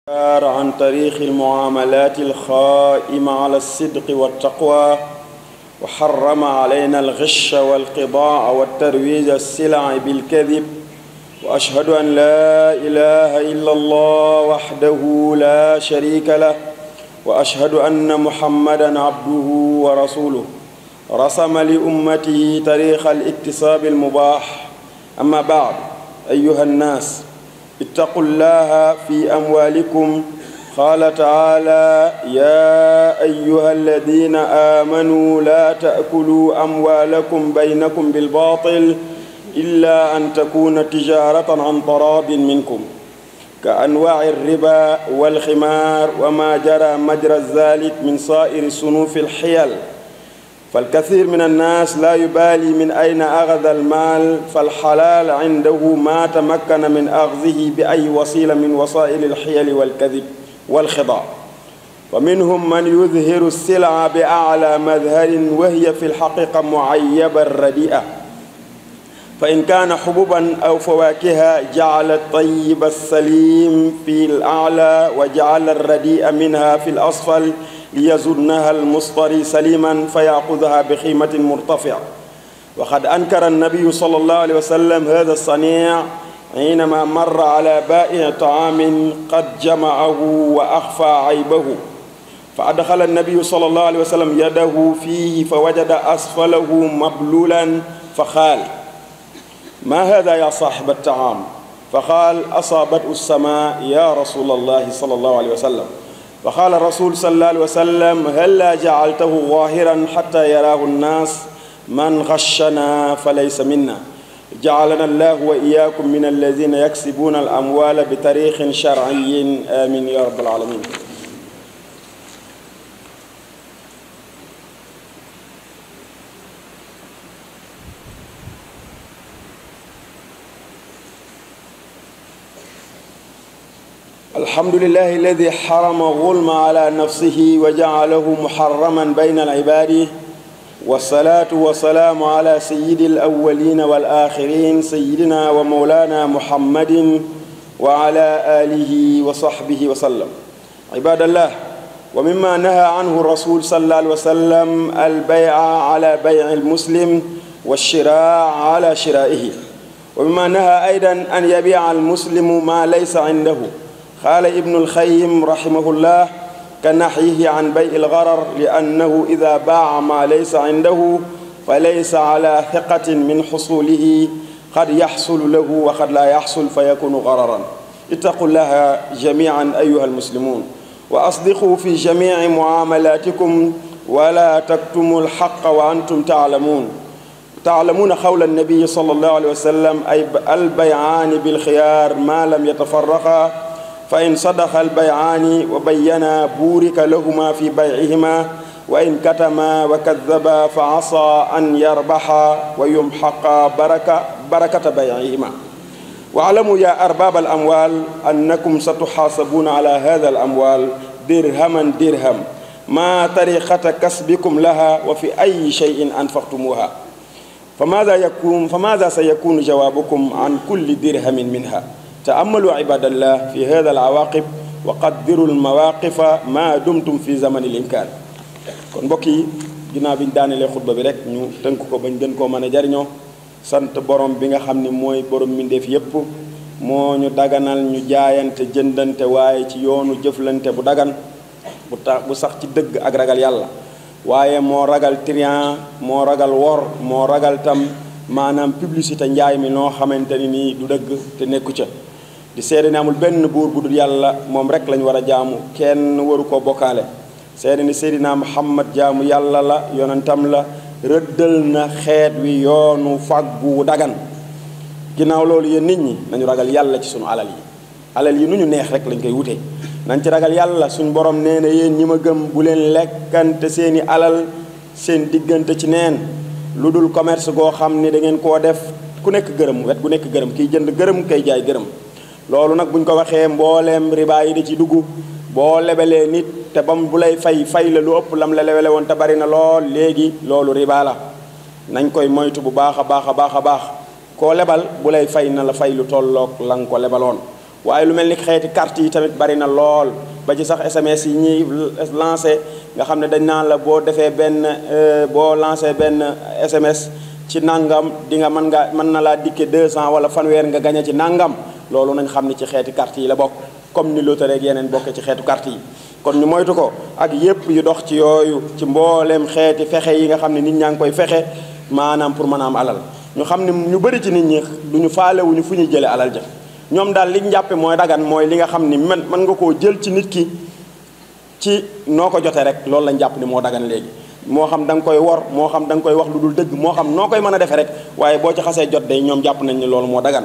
عن تاريخ المعاملات الخائمة على الصدق والتقوى، وحرم علينا الغش والقضاع والترويج السلع بالكذب. وأشهد أن لا إله إلا الله وحده لا شريك له، وأشهد أن محمدًا عبده ورسوله رسم لأمته طريق الاكتساب المباح. أما بعد، أيها الناس، اتقوا الله في أموالكم. قال تعالى: يا أيها الذين آمنوا لا تأكلوا أموالكم بينكم بالباطل إلا أن تكون تجارة عن تراض منكم، كأنواع الربا والخمار وما جرى مجرى ذلك من سائر صنوف الحيل. فالكثير من الناس لا يبالي من أين أخذ المال، فالحلال عنده ما تمكن من أخذه بأي وسيلة من وسائل الحيل والكذب والخداع. ومنهم من يظهر السلع بأعلى مظهر وهي في الحقيقة معيبة رديئة، فإن كان حبوبا أو فواكه جعل الطيب السليم في الأعلى وجعل الرديء منها في الأسفل ليظنها المشتري سليما فيأخذها بقيمة مرتفعة. وقد أنكر النبي صلى الله عليه وسلم هذا الصنيع حينما مر على بائع طعام قد جمعه وأخفى عيبه، فأدخل النبي صلى الله عليه وسلم يده فيه فوجد أسفله مبلولا، فقال: ما هذا يا صاحب الطعام؟ فقال: أصابته السماء يا رسول الله صلى الله عليه وسلم. فقال الرسول صلى الله عليه وسلم: هلا جعلته ظاهرا حتى يراه الناس؟ من غشنا فليس منا. جعلنا الله وإياكم من الذين يكسبون الأموال بطريق شرعي. آمين يا رب العالمين. الحمد لله الذي حرم الظلم على نفسه وجعله محرما بين العباد، والصلاة والسلام على سيد الأولين والآخرين سيدنا ومولانا محمد وعلى آله وصحبه وسلم. عباد الله، ومما نهى عنه الرسول صلى الله عليه وسلم البيع على بيع المسلم والشراء على شرائه، ومما نهى أيضا أن يبيع المسلم ما ليس عنده. قال ابن القيم رحمه الله: كنحيه عن بيع الغرر، لأنه إذا باع ما ليس عنده فليس على ثقة من حصوله، قد يحصل له وقد لا يحصل فيكون غررا. اتقوا الله جميعا أيها المسلمون، وأصدقوا في جميع معاملاتكم، ولا تكتموا الحق وأنتم تعلمون قول النبي صلى الله عليه وسلم: أي البيعان بالخيار ما لم يتفرقا، فإن صدق البيعان وبينا بورك لهما في بيعهما، وإن كتما وكذبا فعصى أن يربحا ويمحق بركة بيعهما. واعلموا يا أرباب الأموال أنكم ستحاسبون على هذا الأموال درهما درهم، ما طريقة كسبكم لها وفي أي شيء أنفقتموها. فماذا سيكون جوابكم عن كل درهم منها؟ تأملوا عباد الله في هذا العواقب وقدروا المواقف ما دمتم في زمن الإمكان. kon mbokk yi, ginnaaw bi ñu daanelee xutba bi rek ñu tënk ko bañ gën koo mën a jariñoo, sant borom bi nga xam ni mooy borom mbindeef yépp, moo ñu daganal ñu jaayante jëndante waaye ci yoonu jëflante bu dagan bu sax ci dëgg ak ragal yàlla, waaye moo ragal trian, moo ragal wor, moo ragal tam maanaam publicité njaay mi noo xamante ni nii du dëgg te nekku ca. di seede ne amul benn buur bu dul yàlla, moom rek lañ war a jaamu, kenn waru koo bokkaale. seede ni Seydina Muhammad jaamu yàlla la, yonentam la, rëddal na xeet wi yoonu fàggu dagan. ginnaaw loolu yéen nit ñi nañu ragal yàlla ci sunu alal yi nu ñu neex rek lañ koy wutee, nañ ci ragal yàlla. suñ borom nee na yéen ñi ma gëm bu leen lekkante seeni alal seen diggante ci neen, lu dul commerce goo xam ni da ngeen koo def ku nekk gërëm, wet gu nekk gërëm, kiy jënd gërëm kay jaay gërëm. loolu nag buñ ko waxee mbooleem riba yi da ci dugg. boo lebelee nit te bam bu lay fay la lu ëpp lam la lebele woon te bari na lool, léegi loolu riba la. nañ koy moytu bu baax a baax a baax a baax. koo lebal bu lay fay na la fay lu tolloog la nga ko lebaloon. waaye lu mel ni xeeti carte yi tamit bari na lool ba ci sax SMS yi ñuy lancé nga xam ne dañ naan la boo defee boo lancé benn SMS ci nangam di nga mën na laa dikke 200 wala fanweer nga gañe ci nangam loolu nañ xam ne ci xeeti carte yi la bokk comme ni loterie ak yeneen bokk ci xeetu carte yi kon ñu moytu ko ak yépp yu dox ci yooyu ci mbooleem xeeti fexe yi nga xam ne nit ñaa ngi koy fexe maanaam pour mën a am alal ñu xam ne ñu bëri ci nit ñi du ñu faalewuñu fu ñuy jëlee alal ja ñoom daal li ñu jàppe mooy dagan mooy li nga xam ni mën nga koo jël ci nit ki ci noo ko jotee rek loolu lañ jàpp ni moo dagan léegi moo xam da nga koy wor moo xam da nga koy wax lu dul dëgg moo xam noo koy mën a defee rek waaye boo ci xasee jot day ñoom jàpp nañ ni loolu moo dagan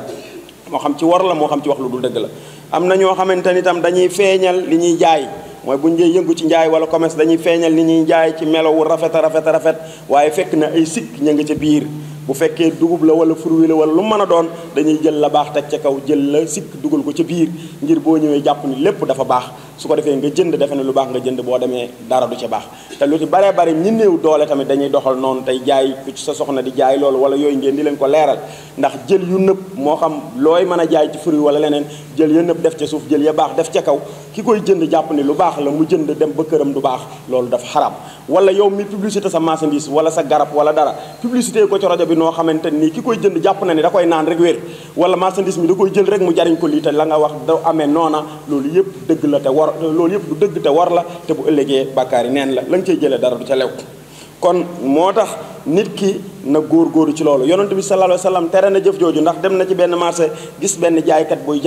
moo xam ci wor la moo xam ci wax lu dul dëgg la am na ñoo xamante ni tam dañuy feeñal li ñuy jaay mooy buñ dee yëngu ci njaay wala commerce dañuy feeñal li ñuy jaay ci melowu rafet a rafet waaye fekk na ay sikk ña ngi ca biir bu fekkee dugub la wala fruit la wala lu mën a doon dañuy jël la baax teg ca kaw jël la sikk dugal ko ca biir ngir boo ñëwee jàpp ni lépp dafa baax su ko defee nga jënd defe ne lu baax nga jënd boo demee dara du ca baax te lu ci baree bari ñi néew doole tamit dañuy doxal noonu tey jaay ku ci sa soxna di jaay loolu wala yooyu ngeen di leen ko leeral ndax jël yu nëpp moo xam looy mën a jaay ci fruit wala leneen jël ya nëpp def ca suuf jël ya baax def ca kaw ki koy jënd jàpp ni lu baax la mu jënd dem ba këram du baax loolu dafa xaram wala yow mi publicité sa marchandise wala sa garab wala dara publicité ko ci rajo bi noo xamante nii ki koy jënd jàpp na ni da koy naan rek wér wala marchandise mi da koy jël rek mu jariñ ko lii te la nga wax da amee noona loolu yëpp dëgg la te war loolu yëpp du dëgg te war la te bu ëllëgee bàkkaar yi neen la nga cey jëlee dara du ca lew kon moo tax nit ki na góorgóorlu ci loolu yonent bi sallallahu alayhi wa sallam tere na jëf jooju ndax dem na ci benn marché gis benn jaaykat buy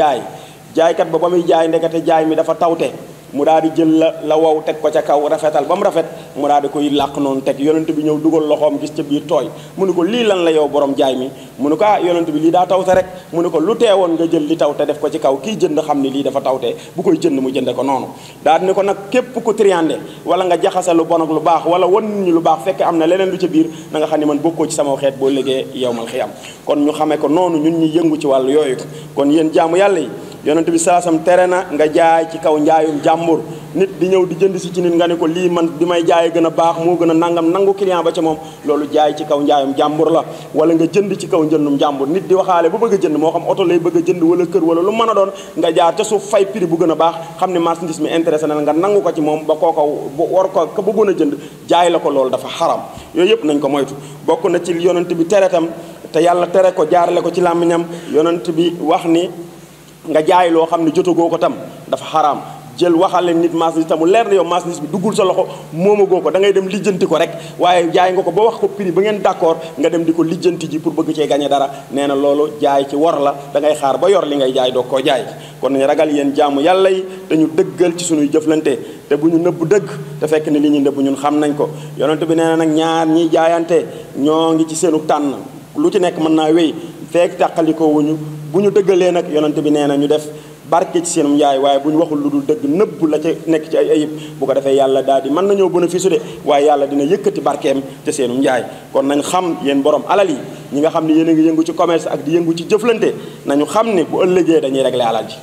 jaaykat ba muy jaay ndekete jaay mi dafa tawte mu daal di jël la wow teg ko ca kaw rafetal ba mu rafet mu daal di koy làq noonu teg yonent bi ñëw dugal loxoom gis ca biir tooy mu ne ko lii lan la yow borom jaay mi mu ne ko yonent bi lii daa tawte rek mu ne ko lu teewoon nga jël li tawte def ko ci kaw kii jënd xam ni lii dafa tawte bu koy jënd mu jënde ko noonu daal di ne ko nag képp ku triandé wala nga jaxase lu bon ak lu baax wala wan nit ñi lu baax fekk am na leneen lu ca biir na nga xam ne man bokkoo ci sama xeet boo liggéey yowmal xiyam kon ñu xamee ko noonu ñun ñi yëngu ci wàllu yooyu kon yéen jaamu yàlla yi yonent bi saasam tere na nga jaay ci kaw njaayum jàmbur nit di ñëw di jënd si ci nit nga ne ko lii man bi may jaayee gën a baax moo gën a nangam nangu client ba ca moom loolu jaay ci kaw njaayum jàmbur la wala nga jënd ci kaw njëndum jàmbur nit di waxaale bu bëgg a jënd moo xam oto lay bëgg a jënd wala kër wala lu mën a doon nga jaar ca suuf fay prix bu gën a baax xam ne marchandise mi intéressé na la nga nangu ko ci moom ba kooko war ko ka bëggoon a jënd jaay la ko loolu dafa xaram yooyu yëpp nañ ko moytu bokk na ci yonent bi tere tam te yàlla tere ko jaarale ko ci làmmiñam yonent bi wax ni nga jaay loo xam ne jotagoo ko tam dafa xaraam jël waxal leen nit marchandise tam mu leer na yow marchandise bi duggul sa loxo moomagoo ko da ngay dem lijjanti ko rek waaye jaay nga ko ba wax ko prix ba ngeen d'accord nga dem di ko lijjanti ji pour bëgg cee gagner dara nee na loolu jaay ci wor la da ngay xaar ba yor li ngay jaay doog koo jaay kon nañu ragal yéen jaamu yàlla yi dañu dëggal ci suñuy jëflante te bu ñu nëbb dëgg te fekk ne li ñu nëbb ñun xam nañ ko yonent bi nee na nag ñaar ñiy jaayante ñoo ngi ci seenu tànn lu ci nekk mën naa wéy fekk tàqalikoo wuñu bu ñu dëggalee nag yonent bi nee na ñu def barke ci seenum njaay waaye bu ñu waxul lu dul dëgg nëbb la ca nekk ci ay ayib bu ko defee yàlla daal di mën nañoo bénéfice de waaye yàlla dina yëkkati barkeem ca seenum njaay kon nañ xam yéen borom alal yi ñi nga xam ne yéen a ngi yëngu ci commerce ak di yëngu ci jëflante nañu xam ne bu ëllëgee dañuy régler alal ji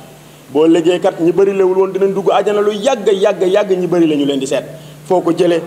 boo ëllëgee kat ñi bëri lewul woon dinañ dugg àjjana lu yàgg ñi bëri la ñu leen di seet foo ko jëlee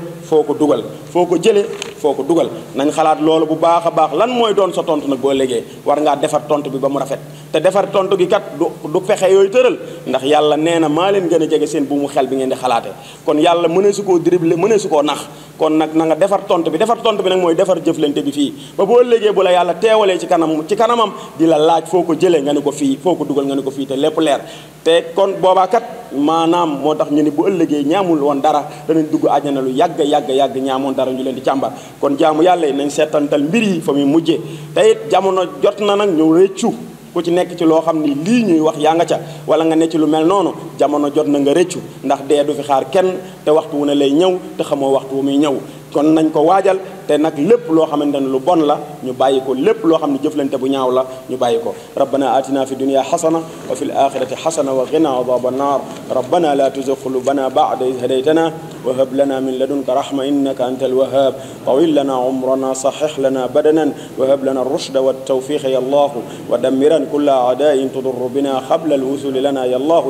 foo ko dugal nañ xalaat loolu bu baax a baax lan mooy doon sa tontu nag boo ëllëgee war ngaa defar tontu bi ba mu rafet te defar tontu gi kat du fexe yooyu tëral ndax yàlla nee na maa leen gën a jege seen bu mu xel bi ngeen di xalaate kon yàlla mënee su koo dribble mënee su koo nax kon nag na nga defar tontu bi nag mooy defar jëflante bi fii ba boo ëllëgee bu la yàlla teewalee ci kanamam di la laaj foo ko jëlee nga ne ko fii foo ko dugal nga ne ko fii te lépp leer te kon boobaa kat maanaam moo tax ñu ne bu ëllëgee ñaamul woon dara danañ dugg àjjana lu yàgg ñaamoon dara ñu leen di càmbar kon jaamu yàlla yi nañ seetantal mbir yi fa muy mujjee te it jamono jot na nag ñu rëccu ku ci nekk ci loo xam ni lii ñuy wax yaa nga ca wala nga ne ci lu mel noonu jamono jot na nga rëccu ndax dee du fi xaar kenn te waxtu wu ne lay ñëw te xamoo waxtu wu muy ñëw kon nañ ko waajal te nag lépp loo xamante ne lu bon la ñu bàyyi ko lépp loo xam ne jëflante bu ñaaw la ñu bàyyi ko rabbana atina fi dunya xasana wa fi l axirati xasana wa qina adaba annar rabbana la tuzigh qulubana ba'da idh hadaytana wa hab lana min ladunka rahma innaka anta alwahhab tawil lana umrana sahih lana badanan wa hab lana الرشد والتوفيق يا الله ودمرا كل أعداء تضر بنا قبل الوصول لنا يا الله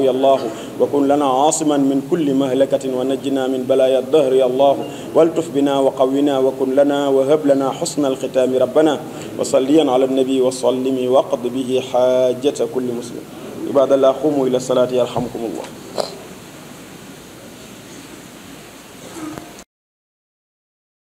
وكن لنا عاصما من كل مهلكة ونجنا من بلايا الدهر يا الله والتف بنا وقونا وكن لنا وهب لنا حسن الختام ربنا وصليا على النبي وسلم واقض به حاجة كل مسلم ibadallah qumu ila salati yarhamkumullah.